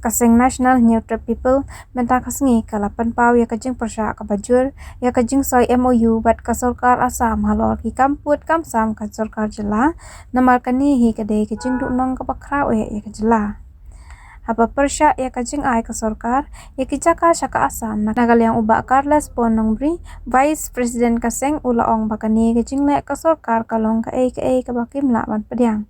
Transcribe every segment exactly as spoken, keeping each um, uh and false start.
Ka seng National Hynñiewtrep People mynta ka sngi ka la pynpaw ïa ka jingpyrshah kaba jur ïa ka jingsoi M O U bad ka sorkar Assam halor ki kam pud kam sam ka sorkar jylla, namar kane hi ka dei ka jingduhnong kaba khraw eh ïa ka jylla. Haba pyrshah ïa ka jingai ka sorkar ïa ki jaka sha ka Assam, na ka liang u Bah Carles Pon Nongbri, Vice President ka seng, u la ong ba kane ka jingleh ka sorkar ka long kaei kaei kaba kim lah ban pdiang.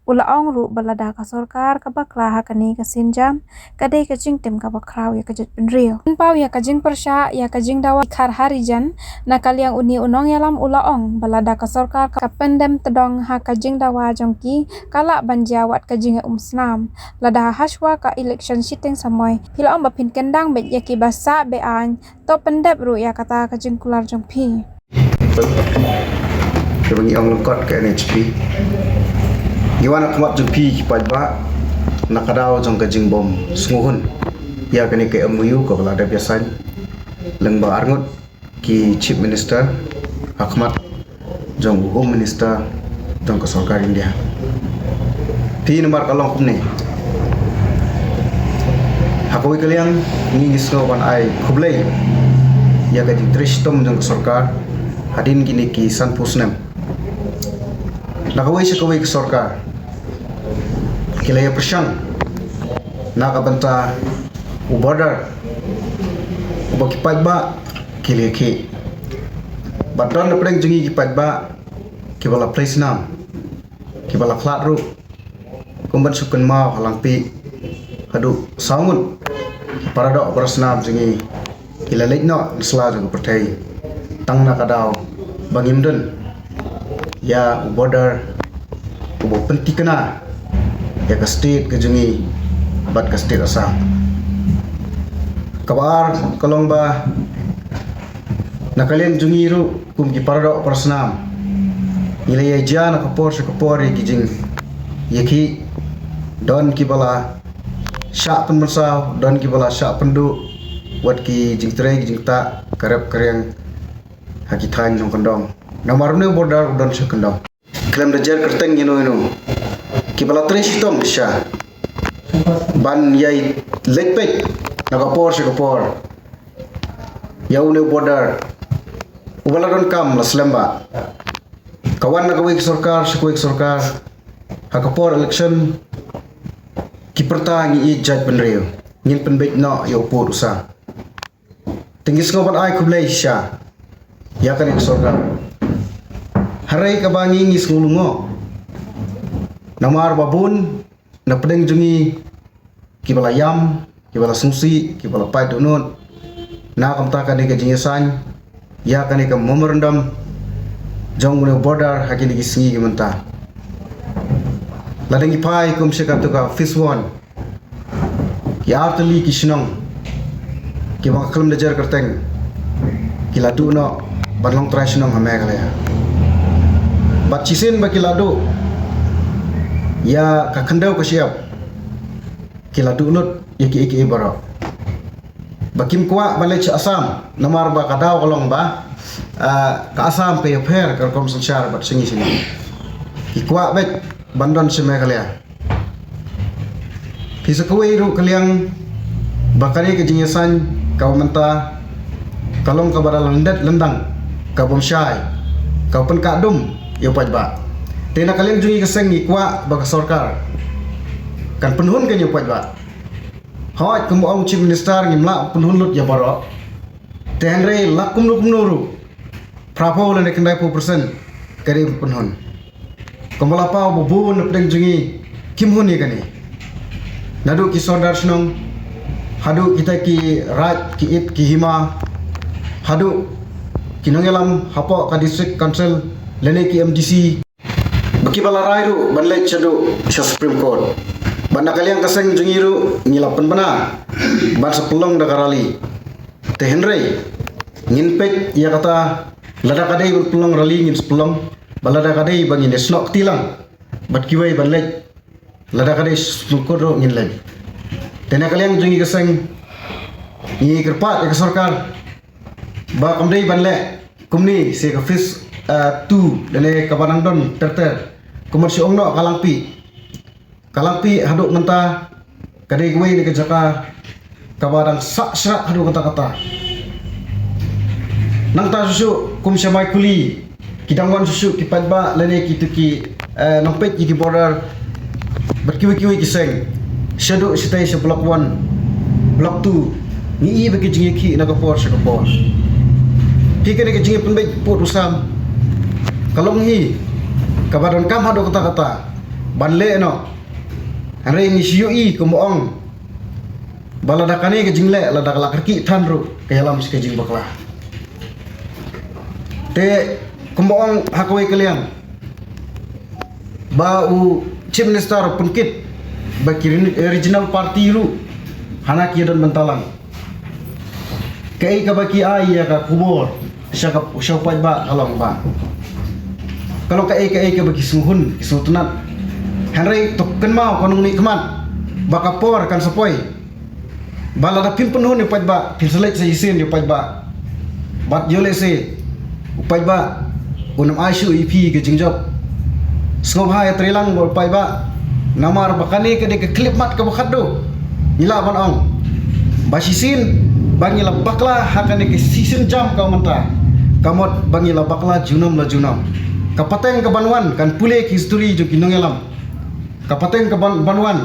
U la ong ruh ba lada ka sorkar ka bakla ha kane ka sienjam, ka dei ka jingtim kaba khraw ïa ka jaitbynriew. Pynpaw ïa ka jingpyrshah ïa ka jingdawa Khar Harijan, na ka liang une u nongïalam u la ong ba lada ka sorkar ka pyndem tdong ha ka jingdawa jong ki, ka lah ban jia wat ka jingïaumsnam. Lada hashwa ka election shiteng samoi phi la ong ba phin kyndang beit ïa kiba sah be-aiñ, to pyndep ruh ïa kata ka jingkular jong phi. Kaba ngi ong lyngkot ka N H P, ngi wan ha khmat jong phi ki paidbah na ka daw jong ka jingbym sngewhun ïa kane ka M O U kaba la dep ïasain lyngba arngut ki Chief Minister ha khmat jong u Home Minister jong ka sorkar India. Phi, namar ka long kumne, ha kawei ka liang ngi, ngi sngew ban ai khublei ïa ka jingtrei shitom jong ka sorkar hadien kine ki sanphew snem. Na kawei sha kawei ka sorkar ki la ïa pyrshang na ka bynta u border uba ki paidbah ki la ïa khih. Bad don na pdeng jong ngi ki paidbah kiba la plie snam, kiba la khlad ruh, kum ban shu kynmaw ha Langpih haduh saw ngut ki paradoh parasnam jong ngi ki la leit noh na sla jong ka pyrthei, tang na ka daw ba ngim don ïa u border uba pynthikna ïa ka state ka jong ngi bad ka state Assam. Kaba ar ka long ba na ka liang jong ngi ruh kum ki paradoh parasnam, ngi la ïa jia na ka por sha ka por ïa ki jingïakhih, don kiba la shah pynmynsaw, don kiba la shah pynduh, wat ki jingtrei ki jingktah ka rep ka riang ha ki thaiñ nongkyndong. Namar une u border u don sha kyndong. Khlem da jer kyrteng ïano ïano, kiba la trei shitom shisha ban ïai leit peit na ka por sha ka por ïa une u border uba la donkam la slem bha. Ka wan na kawei ka sorkar sha kawei ka sorkar, ha ka por election ki pyrta ngi ïeit jaitbynriew, ngin pynbeit noh ïa u pud u sam. Te ngi sngew ban ai khublei shisha ïa kane ka sorkar. Hynrei kaba ngi, ngi sngew lyngngoh namar ba bun na pdeng jong ngi kiba la ïam, kiba la sngewsih, kiba la pait dohnud na ka bynta kane ka jingïasain ïa kane ka memorandum jong une u border ha kine ki sngi ki mynta. Lada ngi phai kum sha katu ka phase one, ki artylli ki shnong kiba nga khlem da jer kyrteng ki la duh noh ban long trai shnong ha Meghalaya. Bad shisien ba ki la duh ïa ka khyndew ka shyiap, ki la duh lut ïa kiei kiei baroh. Ba kim kwah ban leit sha Assam namar ba ka daw ka long ba, ah, ka Assam ka ïapher ka rukom synshar bad sha ngi sha ngi. Ki kwah beit ban don sha Meghalaya. Phi, sa kawei ruh ka liang ba kane ka jingïasain kaba mynta ka long kaba da lyndet lyndang, kabym shai, kaba pynkah dum ïa u paidbah. Te na ka liang jong ngi ka seng ngi kwah ba ka sorkar kan pynhun kane ïa u paidbah. Hooid, kumba ong u Chief Minister, ngim lah pynhun lut ïa baroh. Te hynrei la kumno kumno ruh, phraphew lane khyndaiphew percent ka dei ban pynhun. Kumba la paw ba bun na pdeng jong ngi kim hun ïa kane. Naduh ki sordar shnong, haduh kita ki raid, ki it, ki hima, haduh ki nongïalam hapoh ka District Council lane ki M D C. Ba kiba la rai ruh ban leit shaduh sha Supreme Court. Bad na ka liang ka seng jong ngi ruh ngi la pynbna ban sa pynlong da ka rally. Te hynrei ngin peit ïa kata, lada ka dei ban pynlong rally ngin sa pynlong, bad lada ka dei ba ngin ïasnoh kti lang bad kiwei ban leit, lada ka dei sha Supreme Court ruh ngin leit. Te na ka liang jong ngi ka seng ngi kyrpad ïa ka sorkar ba kam dei ban leh kumne sha ka phase, ah, two lane kaba nang don ter ter. Kumba shu ong noh ka Langpih, ka Langpih haduh mynta Ka dei kawei na ka jaka kaba dang sah shrah haduh katta katta. Nangta shuh shuh kum sha Maikuli, ki dang wan shuh shuh ki paidbah lane kitu ki, eh, nongpeit ïa ki border bad kiwei kiwei ki seng, shaduh shatei sha Block One, Block Two, ngi ïohi ba ki jingïakhih na ka por sha ka por. Ki kane ka jingïapynbeit pud u sam ka long hi kaba donkam haduh katta katta ban leh noh. Hynrei ngi shu ïohi kumba ong ba lada kane ka jingleh, lada ka la kyrkieh than ruh, ka ïalam sha ka jingbakla. Te kumba ong ha kawei ka liang ba u Chief Minister u pynkit ba ki re-, regional party ruh hana ki ïadon bynta lang. Kaei kaba ki ai ïa ka khubor sha ka, sha u paidbah ka long ba ka long kaei kaei kaba ki sngewhun, ki sngewtynnat. Hynrei to kynmaw, ko nongmihkhmat, ba ka por kan sa poi ba lada phim pynhun ïa u paidbah, phin sa leit sa shisien ïa u paidbah. Bad ïoh lehse u paidbah un ym ai shuh ïa phi ka jingjop. Sngewbha ïatreilang bad u paidbah, namar ba kane ka dei ka khyllipmat kaba khatduh. Ngi lah ban ong ba shisien ba ngi la bakla ha kane ka shisien jam ka mynta, ka mut ba ngi la bakla junom la junom. Ka pateng kaban wan kan pule ki history jong ki nongïalam. Ka pateng kaban, ban wan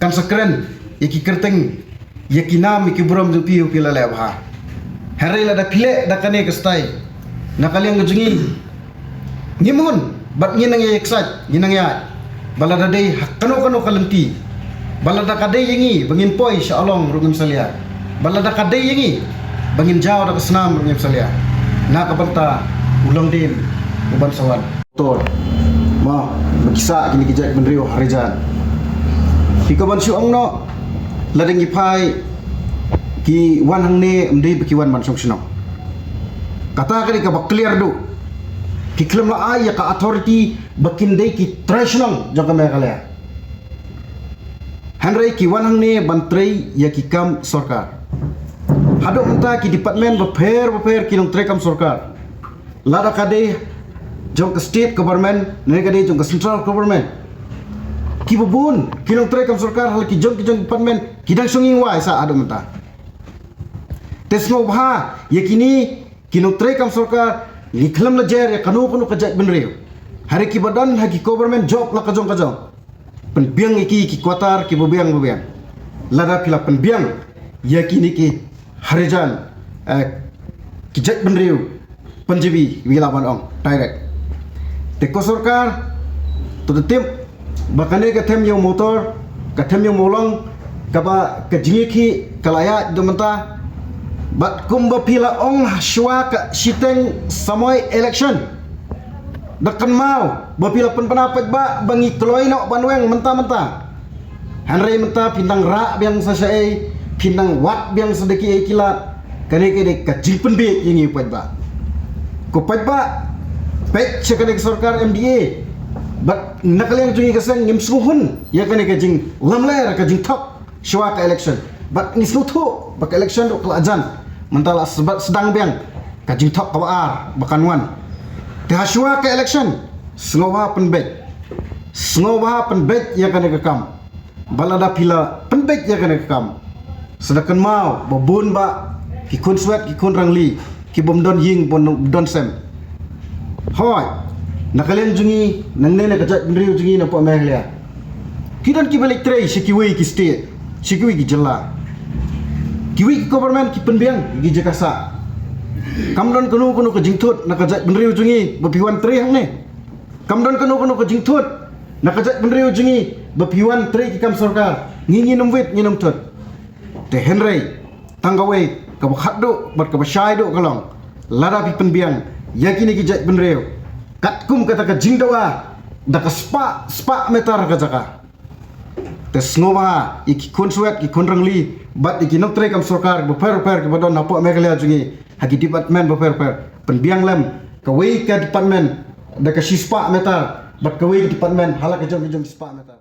kan sa kren ïa ki kyrteng, ïa ki nam, ïa ki burom jong phi, phi la leh bha. Hynrei lada phi leh da kane ka style, na ka liang ka jong ngi, ngim hun, bad ngi nang ïa excited, ngi nang ïa, ba lada dei ha kano kano ka lynti, ba lada ka dei ïa ngi ba ngin poi sha Along ruh ngim salia, ba lada ka dei ïa ngi ba ngin jaw da ka snam ruh ngim salia. Na ka bynta u longdien uban sa wan. Tor ma, ma ki sah kine ki jaitbynriew ha Rijan. Phi kaban shu ong noh, lada ngi phai, ki wan hangne ym dei ba ki wan ban shong shnong. Kata ka dei kaba clear duh. Ki khlem la ai ïa ka authority ba kin dei ki trai shnong jong ka Meghalaya. Hynrei ki wan hangne ban trei ïa ki kam sorkar. Haduh mynta ki department bapher bapher ki nongtrei kam sorkar, lada ka dei jong ka state government ne ka dei jong ka central government, kiba bun ki nongtrei kam sorkar ha la ki jong ki jong department ki dang shong ïing wai sah haduh mynta. Te sngewbha ïa kine ki nongtrei kam sorkar, ngi khlem la jer ïa kano kano ka jaitbynriew. Hynrei kiba don ha ki government job la ka jong ka jong, pynbiang ïa ki ki quarter kiba biang ba biang. Lada phi la pynbiang ïa kine ki Harijan, eh, ki jaitbynriew Punjabi, ngi lah ban ong direct. Te ko sorkar, to da tip ba kane ka them ïa u motor, ka them ïa u mawlong, kaba ka jingïakhih ka la ïaid da mynta. Bad kumba phi la ong shuwa ka shiteng samoi election, da kynmaw ba phi la pynbna pat ba, ba ngi kloi noh ban weng mynta mynta. Hynrei mynta phin dang rah biang sa shaei, phin dang wad biang sa da kiei ki lad. Kane ka dei ka jingpynbiej ïa ngi u paidbah. Ko paidbah, peit sha kane ka sorkar M D A. Bad na ka liang jong ngi ka seng ngim sngewhun ïa kane ka jinglamler, ka jingthok shuwa ka election. Bad ngi sngewthuh ba ka election ruh ka la jan. Mynta la sdang biang ka jingthok kaba ar ba kan wan. Te ha shuwa ka election, sngewbha pynbeit. Sngewbha pynbeit ïa kane ka kam. Ba lada phi la pynbeit ïa kane ka kam, sa da kynmaw ba bun ba ki khun swet, ki khun rangli, ki bym don ïing, bym don sem. Hooid, na ka liang jong ngi, nangne na ka jaitbynriew jong ngi na poh Meghalaya, ki don kiba leit trei sha kiwei ki state, sha kiwei ki jylla. Kiwei ki government ki pynbiang ki jaka sah. Kam don kano kano ka jingthut na ka jaitbynriew jong ngi ba phi wan trei hangne. Kam don kano kano ka jingthut na ka jaitbynriew jong ngi ba phi wan trei ki kam sorkar. Ngi ngin ym wit, ngin ym thut. Te hynrei tang kawei kaba khatduh bad kaba shai duh ka long, lada phi pynbiang ïa kine ki jaitbynriew katkum kata ka jingdawa da ka spah, spah meter ka jaka. Te sngewbha ïa ki khun swet, ki khun rangli bad ïa ki nongtrei kam sorkar bapher bapher kiba don hapoh Meghalaya jong ngi, ha ki department bapher bapher, pynbiang lem kawei ka department da ka shispah meter bad kawei ka department ha la ka jong ka jong shispah meter.